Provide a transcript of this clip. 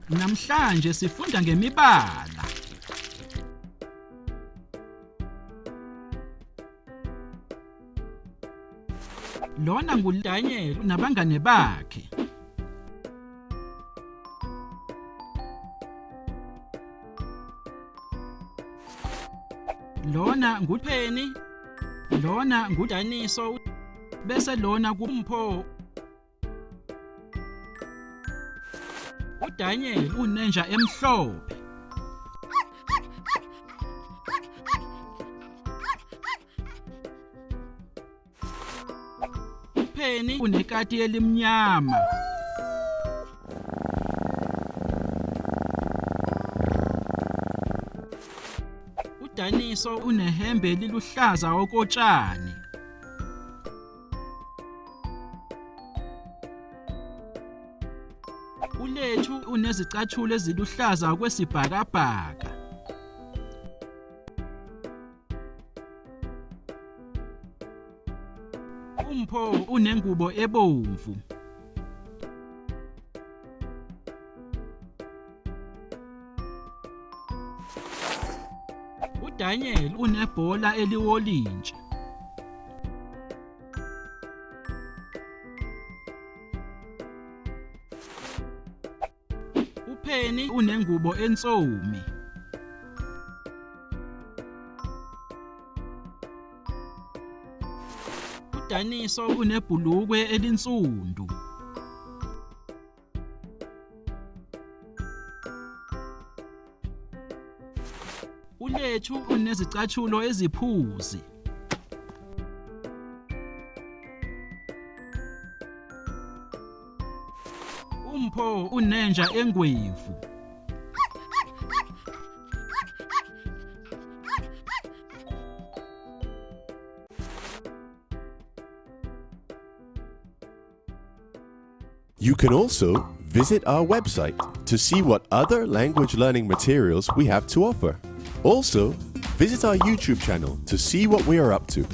Namhlanje sifunda ngemibala. Lona nguDaniel nabangane bakhe. Lona nguPenny, lona nguDaniso, bese lona kuMpho. UDaniel unenja emhlophe. UPenny unekati elimnyama. UDaniso unehembe eliluhlaza okotshani. ULethu unezicathulo eziluhlaza okwesibhakabhaka. UMpho unengubo ebomvu. UDaniel unebhola eliwolintshi. UPenny unengubo ensomi. UDaniso unebhulukwe elinsundu. ULethu unezicathulo eziphuzi. UMpho unenja engwevu. You can also visit our website to see what other language learning materials we have to offer. Also, visit our YouTube channel to see what we are up to.